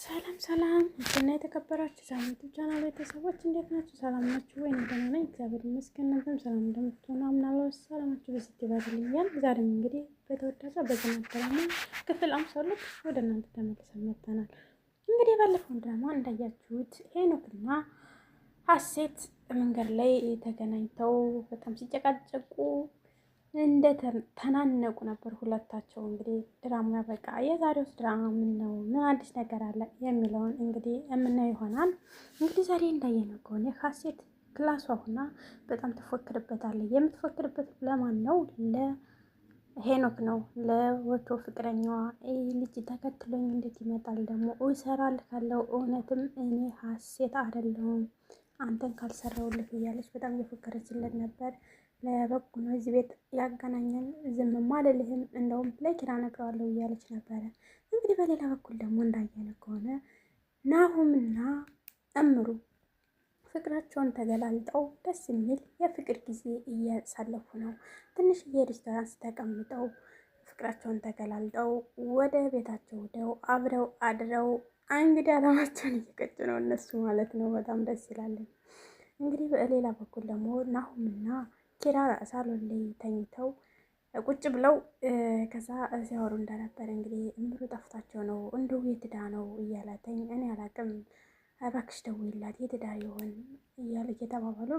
ሰላም ሰላም እና የተከበራችሁ ሳምንቱ ቻናል ቤተሰቦች እንዴት ናችሁ? ሰላም ናችሁ ወይ? ደህና ነኝ፣ እግዚአብሔር ይመስገን። እናንተም ሰላም እንደምትሆኑ አምናለሁ። ሰላማችሁ ብዝት ይበልልኛል። ዛሬም እንግዲህ በተወዳጇ በጽናት ድራማ ክፍል 52 ወደ እናንተ ተመልሰን መጥተናል። እንግዲህ ባለፈው ድራማ እንዳያችሁት ሄኖክና ሀሴት መንገድ ላይ ተገናኝተው በጣም ሲጨቃጨቁ እንደ ተናነቁ ነበር ሁለታቸው። እንግዲህ ድራማ በቃ የዛሬው ድራማ ምን ነው፣ ምን አዲስ ነገር አለ የሚለውን እንግዲህ የምናየው ይሆናል። እንግዲህ ዛሬ እንዳየነው ከሆነ ሀሴት ክላሷ ሁና በጣም ትፎክርበታለች። የምትፎክርበት ለማን ነው? ለሄኖክ ነው፣ ለወቶ ፍቅረኛዋ። ይህ ልጅ ተከትሎኝ እንዴት ይመጣል ደግሞ እሰራል ካለው እውነትም እኔ ሀሴት አይደለሁም አንተን ካልሰራውልህ እያለች በጣም እየፎከረችለት ነበር። ለበጎ ነው እዚህ ቤት ያገናኘን፣ ዝምም አልልህም፣ እንደውም ለኪራ እነግረዋለሁ እያለች ነበረ። እንግዲህ በሌላ በኩል ደግሞ እንዳየነ ከሆነ ናሁምና እምሩ ፍቅራቸውን ተገላልጠው ደስ የሚል የፍቅር ጊዜ እያሳለፉ ነው። ትንሽዬ ሬስቶራንት ተቀምጠው ፍቅራቸውን ተገላልጠው ወደ ቤታቸው ሄደው አብረው አድረው እንግዲህ አላማቸውን እየቀጩ ነው እነሱ ማለት ነው። በጣም ደስ ይላል። እንግዲህ በሌላ በኩል ደግሞ ናሁምና ኪራ ሳሎን ላይ ተኝተው ቁጭ ብለው ከዛ ሲያወሩ እንደነበረ እንግዲህ እምሩ ጠፍታቸው ነው እንደው የት ሄዳ ነው እያላተኝ እኔ አላቅም እባክሽ ደውይላት የት ሄዳ ይሆን እያለ እየተባባሉ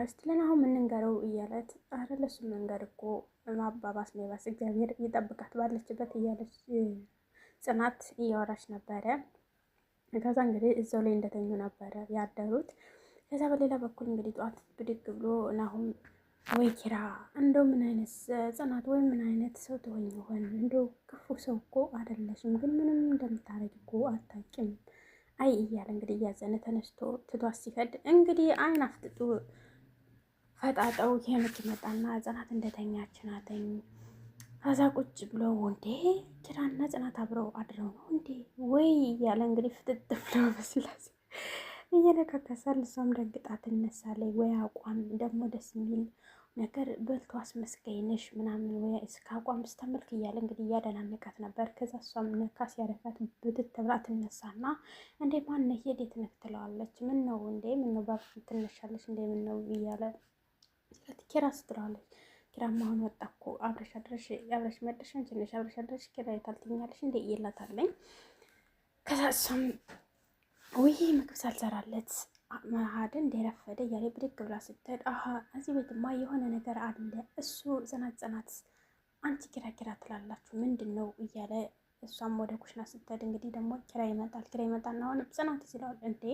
እስቲ ለናሁም እንንገረው እያለት፣ ኧረ ለሱ መንገር እኮ ማባባስ ነው የባስ፣ እግዚአብሔር ይጠብቃት ባለችበት እያለች ጽናት እያወራች ነበረ። ከዛ እንግዲህ እዛው ላይ እንደተኙ ነበረ ያደሩት። ከዛ በሌላ በኩል እንግዲህ ጠዋት ብድግ ብሎ ናሁም ወይ ኪራ እንደው ምን አይነት ጽናት ወይ ምን አይነት ሰው ትሆኝ ይሆን? እንደው ክፉ ሰው እኮ አይደለሽም፣ ግን ምንም እንደምታረግ እኮ አታውቂም። አይ እያለ እንግዲህ እያዘነ ተነስቶ ትቷት ሲሄድ እንግዲህ አይን አፍጥጡ ፈጣጠው ሄኖክ ይመጣና ጽናት እንደተኛች ናተኝ። ከዛ ቁጭ ብሎ እንዴ ኪራና ጽናት አብረው አድረው ነው እንዴ ወይ እያለ እንግዲህ ፍጥጥ ብሎ በስላሴ እየነካከሳል። እሷም ደንግጣ ትነሳለች። ወይ አቋም ደግሞ ደስ የሚል ነገር በልቶ አስመስጋኝ ነሽ ምናምን ወይ እስከ አቋም ስተመልክ እያለ እንግዲህ እያደናነቃት ነበር። ከዛ እሷም ነካ ሲያደርጋት ብድት ብላ ትነሳና እንዴ ማነህ የዴት ነህ ትለዋለች። ምን ነው እንዴ ምን ነው ባብ ትነሻለች እንዴ ምን ነው እያለ ስላት ኪራ ስትለዋለች። ኪራማ አሁን ወጣ እኮ አብረሽ አድረሽ አብረሽ መደሽ አንቺ ነሽ አብረሽ አድረሽ ኪራ የታል ትይኛለሽ እንዴ ይላታለኝ። ከዛ እሷም ውይ ምግብ ሳልሰራለት መሀድ እንደረፈደ እያለ ብድግ ብላ ስትሄድ፣ አሀ እዚህ ቤትማ የሆነ ነገር አለ። እሱ ጽናት ጽናት አንቺ ኪራ ኪራ ትላላችሁ ምንድን ነው እያለ እሷም ወደ ኩሽና ስትሄድ እንግዲህ ደግሞ ኪራ ይመጣል። ኪራ ይመጣና አሁንም ጽናት ይለዋል። እንዴ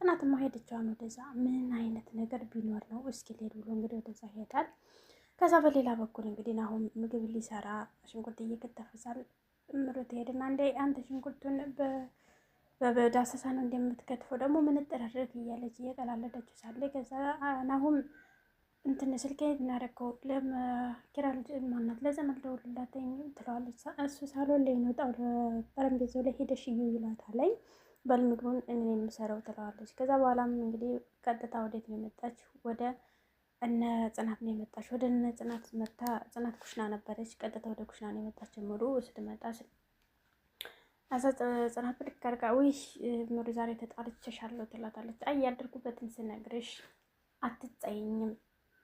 ጽናትማ ሄደችዋን ወደዛ ምን አይነት ነገር ቢኖር ነው እስኪ ልሄድ ብሎ እንግዲህ ወደዛ ይሄዳል። ከዛ በሌላ በኩል እንግዲህ አሁን ምግብ ሊሰራ ሽንኩርት እየከተፈ ሳል እምሩ ትሄድና እንዴ አንተ ሽንኩርቱን በዳሰሳ ነው እንደምትከትፈው ደግሞ ምንጥር አድርግ እያለች እየቀላለደችው ሳለ ከዛ ናሁም እንትን ስልኬ እናደርገው ለኪራ ልጅ ማናት ለዘመድ ደውልላት ትለዋለች። እሱ ሳሎን ላይ ነው ጠረጴዛው ላይ ሄደሽ እዩ ይላታለኝ። በል ምግቡን እኔ የምሰራው ትለዋለች። ከዛ በኋላም እንግዲህ ቀጥታ ወዴት ነው የመጣች? ወደ እነ ጽናት ነው የመጣች። ወደ እነ ጽናት መታ ጽናት ኩሽና ነበረች። ቀጥታ ወደ ኩሽና ነው የመጣች። ምሩ ስትመጣ አዛ ጽናት ብድግ አድርጋ ውይ ምሩ ዛሬ ተጣልቼሻለሁ ትላታለች። አይ ያደርጉበትን ስነግርሽ አትጸይኝም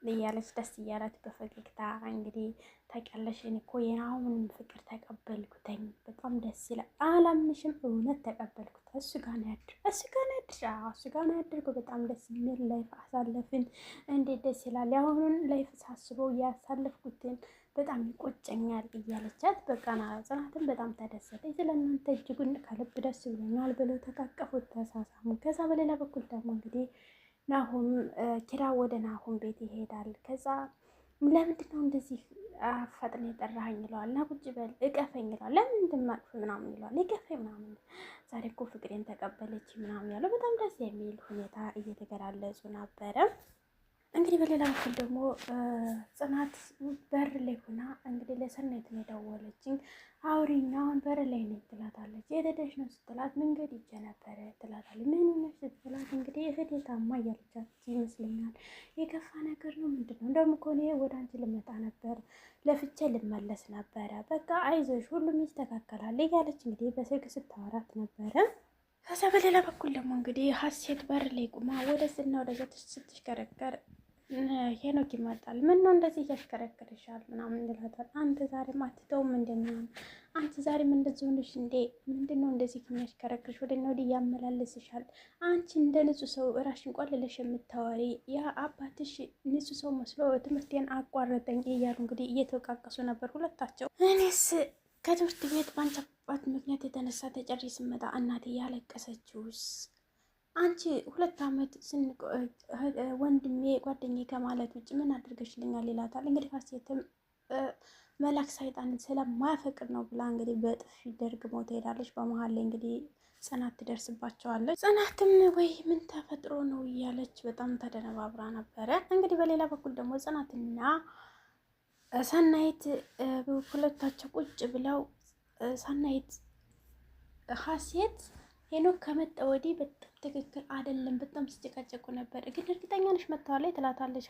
እያለች ደስ እያላት በፈገግታ እንግዲህ ታውቂያለሽ፣ እኔ እኮ የናሁምን ፍቅር ተቀበልኩተኝ በጣም ደስ ይላል። አላምንሽም፣ እውነት ተቀበልኩት። እሱ ጋር ነው ያድር፣ እሱ ጋር ነው ያድር፣ እሱ ጋር ነው ያድርገው። በጣም ደስ የሚል life አሳለፍን። እንዴት ደስ ይላል። የአሁኑን life ሳስበው ያሳለፍኩትን በጣም ይቆጨኛል እያለቻት በቃ ጽናትን በጣም ተደሰተች። ስለ እናንተ እጅጉን ከልብ ደስ ብሎኛል ብለው ተቃቀፉት፣ ተሳሳሙ። ከዛ በሌላ በኩል ደግሞ እንግዲህ ናሆም ኪራ ወደ ናሆም ቤት ይሄዳል። ከዛ ለምንድን ነው እንደዚህ አፋጥን የጠራኸኝ ይለዋል። ና ቁጭ በል እቀፈኝ ይለዋል። ለምን እንደማቅፍ ምናምን ይለዋል። እቀፈኝ ምናምን ዛሬ እኮ ፍቅሬን ተቀበለች ምናምን ያለው በጣም ደስ የሚል ሁኔታ እየተገላለጹ ነበረ። እንግዲህ በሌላ በኩል ደግሞ ጽናት በር ላይ ሆና እንግዲህ ለሰናይት ነው የደወለችኝ። አውሪኝ አሁን በር ላይ ነኝ ትላታለች። የት ሄደሽ ነው ስትላት መንገድ ሂጄ ነበረ ትላታለች። ምን ሆነሽ ስትላት እንግዲህ እህቴ ታማ እያለቻት ይመስለኛል። የከፋ ነገር ነው ምንድን ነው? እንደውም እኮ እኔ ወደ አንቺ ልመጣ ነበር፣ ለፍቼ ልመለስ ነበረ። በቃ አይዞሽ ሁሉም ይስተካከላል እያለች እንግዲህ በስልክ ስታወራት ነበረ። ከዛ በሌላ በኩል ደግሞ እንግዲህ ሀሴት በር ላይ ቁማ ወደዚህና ወደዚያ ስትሽከረከር ሄኖክ ይመጣል። ምን ነው እንደዚህ እያሽከረክርሻል ምናምን ይላታል። አንተ ዛሬም አትተውም እንደምናምን አንተ ዛሬም እንደዚህ ሆነሽ እንዴ? ምንድን ነው እንደዚህ የሚያሽከረክርሽ? ወደና ወዲህ እያመላለስሻል። አንቺ እንደ ንጹህ ሰው እራሽን ቆልለሽ የምታወሪ፣ ያ አባትሽ ንጹህ ሰው መስሎ ትምህርቴን አቋረጠኝ እያሉ እንግዲህ እየተወቃቀሱ ነበር ሁለታቸው። እኔስ ከትምህርት ቤት በአንቺ አባት ምክንያት የተነሳ ተጨሪ ስመጣ እናቴ ያለቀሰችውስ፣ አንቺ 2 ዓመት ወንድሜ ጓደኛዬ ከማለት ውጭ ምን አድርገሽልኛል? ይላታል። እንግዲህ ሀሴትም መላክ ሰይጣንን ስለማያፈቅር ነው ብላ እንግዲህ በጥፊ ደርግሞ ትሄዳለች። በመሀል ላይ እንግዲህ ጽናት ትደርስባቸዋለች። ጽናትም ወይ ምን ተፈጥሮ ነው እያለች በጣም ተደነባብራ ነበረ። እንግዲህ በሌላ በኩል ደግሞ ጽናትና ሰናይት ሁለታቸው ቁጭ ብለው ሰናይት ሀሴት ሄኖክ ከመጣ ወዲህ በጣም ትክክል አይደለም፣ በጣም ሲጨቃጨቁ ነበር። ግን እርግጠኛ ነሽ መጥተዋል ትላታለች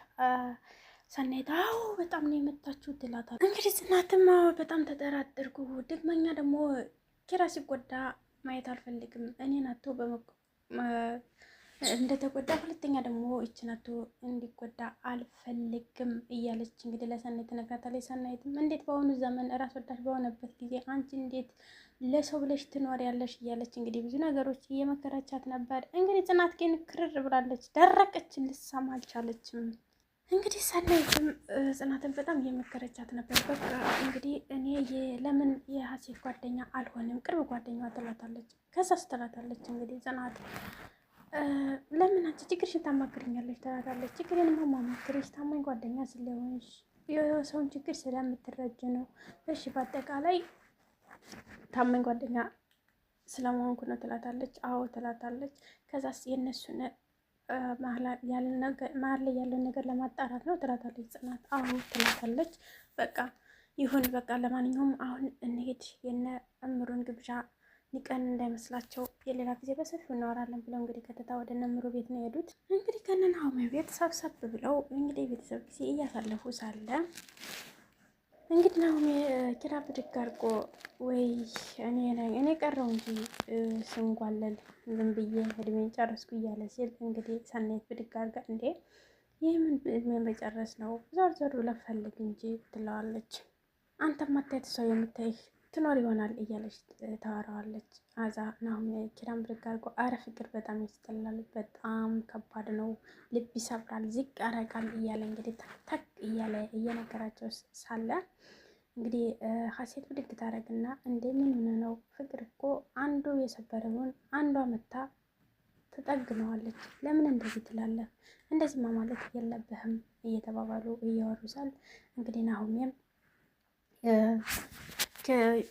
ሰናይት። አዎ በጣም ነው የመታችሁ ትላታለች። እንግዲህ ጽናትም በጣም ተጠራጠርኩ፣ ደግመኛ ደግሞ ኪራ ሲጎዳ ማየት አልፈልግም፣ እኔን አቶ እንደተጎዳ ሁለተኛ ደግሞ ይችን አቶ እንዲጎዳ አልፈልግም እያለች እንግዲህ ለሰናይት ትነግራታለች። ሰናይትም እንዴት በአሁኑ ዘመን እራስ ወዳድ በሆነበት ጊዜ አንቺ እንዴት ለሰው ብለሽ ትኖሪያለሽ እያለች እንግዲህ ብዙ ነገሮች እየመከረቻት ነበር። እንግዲህ ጽናት ግን ክርር ብላለች፣ ደረቀች፣ ልትሰማ አልቻለችም። እንግዲህ ሰናይትም ጽናትን በጣም እየመከረቻት ነበር። በቃ እንግዲህ እኔ ለምን የሀሴት ጓደኛ አልሆንም ቅርብ ጓደኛዋ ትላታለች። ከዛስ ትላታለች። እንግዲህ ጽናት ለምን አንቺ ችግርሽን ታማክርኛለች ትላታለች። ችግሬን ማማክርሽ ታማኝ ጓደኛ ስለሆንሽ የሰውን ችግር ስለምትረጅ ነው። እሺ በአጠቃላይ ታማኝ ጓደኛ ስለመሆንኩ ነው ትላታለች። አዎ ትላታለች። ከዛስ የእነሱን መሀል ላይ ያለውን ነገር ለማጣራት ነው ትላታለች ጽናት። አዎ ትላታለች። በቃ ይሁን በቃ ለማንኛውም አሁን እንሄድ፣ የነ እምሩን ግብዣ ንቀን እንዳይመስላቸው የሌላ ጊዜ በሰፊው እናወራለን ብለው እንግዲህ ቀጥታ ወደ እነ እምሩ ቤት ነው የሄዱት። እንግዲህ ከነ ናሆም ቤት ሰብሰብ ብለው እንግዲህ የቤተሰብ ጊዜ እያሳለፉ ሳለ እንግዲህ ናሆሜ ኪራ ብድግ አድርጎ ወይ እኔ ቀረው እንጂ ስንጓለል ዝም ብዬ እድሜን ጨረስኩ እያለ ሲል እንግዲህ ሰናይት ብድግ አድርጋ እንዴ ይህ ምን እድሜን መጨረስ ነው? ዞር ዞር ብለህ ፈልግ እንጂ ትለዋለች። አንተ ማታየት ሰው የምታይህ ትኖር ይሆናል እያለች ታወራዋለች። አዛ ናሆሜ ኪራን ብድግ አድርጎ አረ ፍቅር በጣም ያስጠላል፣ በጣም ከባድ ነው፣ ልብ ይሰብራል፣ ዝቅ ያደርጋል እያለ እንግዲህ ታክ እያለ እየነገራቸው ሳለ እንግዲህ ሀሴት ብድግ ታደርግና እንዴ ምን ሆነ ነው? ፍቅር እኮ አንዱ የሰበረውን አንዷ መታ ትጠግነዋለች። ለምን እንደዚህ ትላለህ? እንደዚህማ ማለት የለብህም እየተባባሉ እያወሩ ሳል እንግዲህ ናሆሜም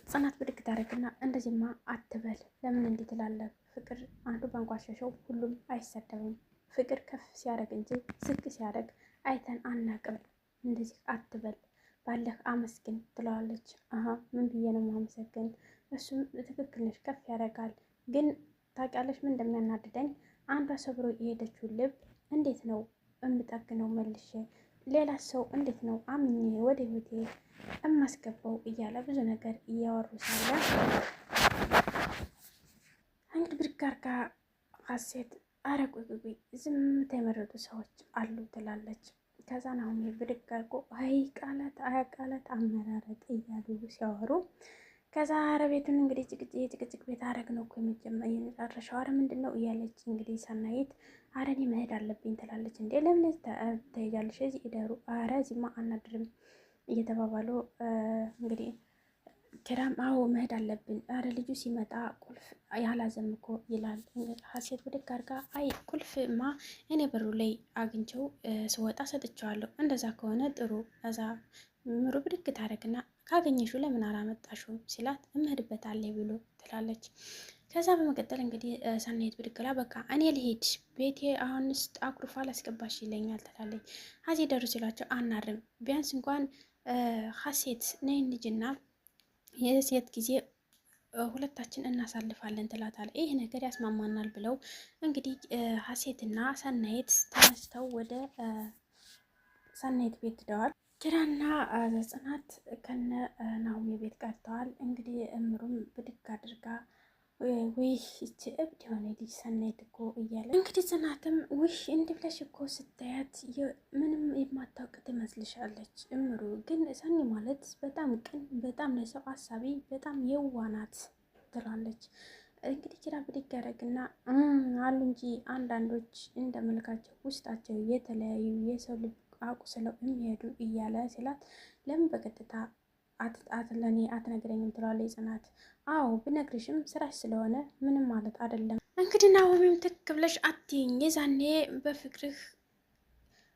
ጽናት ብድግ ታደርግና እንደዚህማ አትበል፣ ለምን እንዲህ ትላለህ? ፍቅር አንዱ ባንቋሸሸው ሁሉም አይሰደብም። ፍቅር ከፍ ሲያደርግ እንጂ ዝቅ ሲያደርግ አይተን አናቅም። እንደዚህ አትበል፣ ባለህ አመስግን ትለዋለች። አሀ ምን ብዬ ነው ማመሰግን? እሱም ትክክል ነሽ፣ ከፍ ያደርጋል። ግን ታውቂያለሽ ምን እንደሚያናድደኝ? አንዷ ሰብሮ የሄደችው ልብ እንዴት ነው እምጠግነው መልሼ? ሌላ ሰው እንዴት ነው አምኜ ወደ ህይወቴ እማስገባው? እያለ ብዙ ነገር እያወሩ ሳለ እንግዲህ ብድግ አድርጋ ሀሴት አረ ቆይ ቆይ ቆይ ዝምታ የመረጡ ሰዎች አሉ ትላለች። ከዛ ናሆሜ ብድግ አድርጎ አይ ቃላት አይ ቃላት አመራረጥ እያሉ ሲያወሩ ከዛ አረ ቤቱን እንግዲህ የጭቅጭቅ ቤት አረግ ነው እኮ የመጨረሻው፣ አረ ምንድን ነው እያለች እንግዲህ ሰናይት አረ እኔ መሄድ አለብኝ ትላለች። እንዴ ለምን ትሄጃለሽ? እዚህ እደሩ፣ አረ እዚህማ አናድርም እየተባባሉ እንግዲህ ኪራም አዎ መሄድ አለብን፣ አረ ልጁ ሲመጣ ቁልፍ ያላዘም እኮ ይላል። ሀሴት ብድግ አድርጋ አይ ቁልፍማ እኔ በሩ ላይ አግኝቼው ስወጣ ሰጥቼዋለሁ፣ እንደዛ ከሆነ ጥሩ። ከዛ ምሩ ብድግ ታደርግና ካገኘሽው ለምን አላመጣሽውም ሲላት እምሄድበታለሁ ብሎ ትላለች። ከዛ በመቀጠል እንግዲህ ሰናይት ብድግ ብላ በቃ እኔ ልሄድ ቤቴ አሁንስ አኩርፋ ላስገባሽ ይለኛል ትላለች። ሀሴ ደሩ ሲሏቸው አናርም ቢያንስ እንኳን ሀሴት ነይ እንሂጅና የሴት ጊዜ ሁለታችን እናሳልፋለን ትላታለች። ይህ ነገር ያስማማናል ብለው እንግዲህ ሀሴትና ሰናይት ተነስተው ወደ ሰናይት ቤት ሄደዋል። ኪራና ጽናት ከነ ናሆሜ ቤት ቀርተዋል። እንግዲህ እምሩም ብድግ አድርጋ ውይ ይቺ እብድ የሆነ ልጅ ሰናይት እኮ እያለ እንግዲህ ጽናትም ውይ እንዲህ ብለሽ እኮ ስታያት ምንም የማታውቅ ትመስልሻለች። እምሩ ግን ሰኒ ማለት በጣም ቅን፣ በጣም ለሰው አሳቢ፣ በጣም የዋህ ናት ትላለች። እንግዲህ ኪራ ብድግ ያደረግና አሉ እንጂ አንዳንዶች እንደመልካቸው ውስጣቸው የተለያዩ የሰው ልብ አቁስለው የሚሄዱ እያለ ሲላት ለምን በቀጥታ ለእኔ አትነግረኝም ትለዋለች ጽናት። አዎ ብነግርሽም ስራሽ ስለሆነ ምንም ማለት አይደለም። እንግዲህ ናሆሚም ትክ ብለሽ አትይኝ፣ የዛኔ በፍቅርህ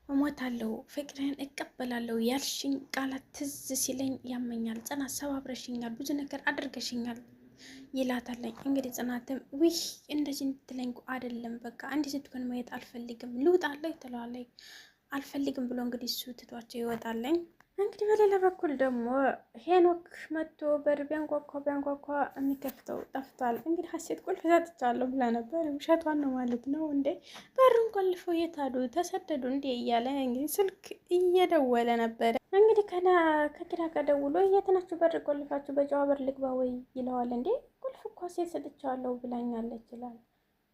እሞታለሁ፣ ፍቅርህን እቀበላለሁ ያልሽኝ ቃላት ትዝ ሲለኝ ያመኛል። ጽናት ሰባብረሽኛል፣ ብዙ ነገር አድርገሽኛል ይላታለኝ። እንግዲህ ጽናትም ውይ እንደዚህ እንድትለኝ አይደለም፣ በቃ እንዲህ ስትሆን ማየት አልፈልግም፣ ልውጣለሁ ትለዋለች። አልፈልግም ብሎ እንግዲህ እሱ ትቷቸው ይወጣለኝ። እንግዲህ በሌላ በኩል ደግሞ ሄኖክ መጥቶ በር ቢያንኳኳ ቢያንኳኳ የሚከፍተው ጠፍቷል። እንግዲህ ሀሴት ቁልፍ ሰጥቻለሁ ብላ ነበር። ውሸቷን ነው ማለት ነው እንዴ? በሩን ቆልፈው የት አሉ ተሰደዱ እንዴ? እያለ እንግዲህ ስልክ እየደወለ ነበረ። እንግዲህ ከኪራ ጋር ደውሎ የት ናችሁ? በር ቆልፋችሁ በጨዋ በር ልግባ ወይ ይለዋል። እንዴ ቁልፍ እኮ ሀሴት ሰጥቻለሁ ብላኛለች ይላል።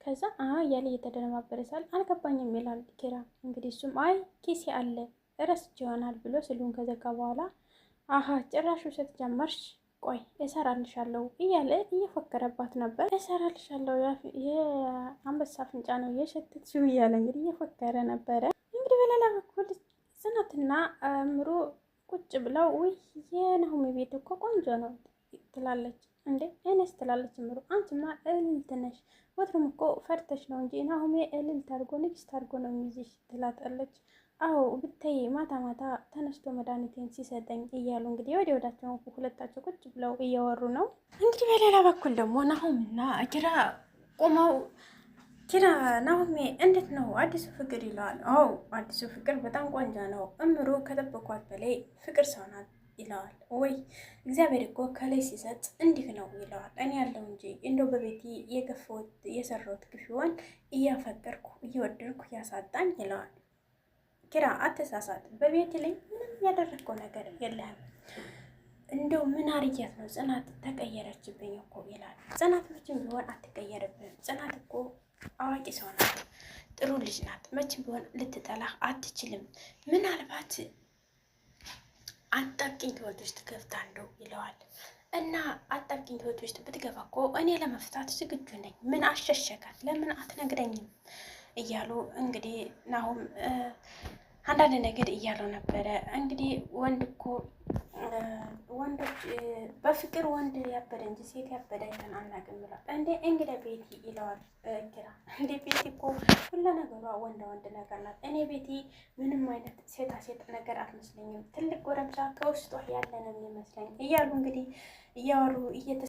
ከዛ አ እያለ እየተደነባበረ ሳል አልገባኝም ይላል ኪራ። እንግዲህ እሱም አይ ኪሴ አለ እረስቼ ይሆናል ብሎ ስልኩን ከዘጋ በኋላ አሀ ጭራሽ ውሸት ጀመርሽ፣ ቆይ እሰራልሻለሁ እያለ እየፎከረባት ነበር። እሰራልሻለሁ የአንበሳ አፍንጫ ነው የሸተትሽው እያለ እንግዲህ እየፎከረ ነበረ። እንግዲህ በሌላ በኩል ጽናትና እምሩ ቁጭ ብለው ውይ የናሆሚ ቤት እኮ ቆንጆ ነው ትላለች። እንዴ እኔስ ትላለች እምሩ፣ አንቺማ እልልት ነሽ፣ ወትሮም እኮ ፈርተሽ ነው እንጂ ናሆሜ እልልት አድርጎ ንግስት አድርጎ ነው የሚይዝሽ ትላታለች። አዎ ብታይ ማታ ማታ ተነስቶ መድኃኒቴን ሲሰጠኝ እያሉ እንግዲህ ወደ ወዳቸው ሁለታቸው ቁጭ ብለው እያወሩ ነው። እንግዲህ በሌላ በኩል ደግሞ ናሆምና ኪራ ቆመው ኪራ ናሆሜ እንዴት ነው አዲሱ ፍቅር ይለዋል። አዎ አዲሱ ፍቅር በጣም ቆንጆ ነው፣ እምሩ ከጠበኳት በላይ ፍቅር ሰው ናት ይለዋል። ወይ እግዚአብሔር እኮ ከላይ ሲሰጥ እንዲህ ነው ይለዋል። እኔ ያለው እንጂ እንደው በቤቴ የገፋሁት የሰራሁት ግፊዋን እያፈቀርኩ እየወደድኩ ያሳጣኝ ይለዋል። ኪራ አተሳሳት፣ በቤት ላይ ምንም ያደረግከው ነገር የለህም። እንደው ምን አርያት ነው ጽናት ተቀየረችብኝ እኮ ይላል። ጽናት መቼም ቢሆን አትቀየርብህም። ጽናት እኮ አዋቂ ሰው ናት፣ ጥሩ ልጅ ናት። መቼም ቢሆን ልትጠላህ አትችልም። ምናልባት አጣብቂኝ ህይወት ውስጥ ገብታ እንደው ይለዋል። እና አጣብቂኝ ህይወት ውስጥ ብትገባ እኮ እኔ ለመፍታት ዝግጁ ነኝ። ምን አሸሸጋት? ለምን አትነግረኝም? እያሉ እንግዲህ ናሁም አንዳንድ ነገር እያለው ነበረ። እንግዲህ ወንድ እኮ ወንዶች በፍቅር ወንድ ያበደ እንጂ ሴት ያበደ አይተን አናውቅም ብሏል። እንዴ እንግዲህ ቤቲ ይለዋል ኪራ። እንዴ ቤቲ እኮ ሁሉ ነገሯ ወንድ ወንድ ነገር ናት። እኔ ቤቲ ምንም አይነት ሴታ ሴት ነገር አትመስለኝም። ትልቅ ጎረምሳ ከውስጧ ያለ ነው የሚመስለኝ እያሉ እንግዲህ እያወሩ እየተ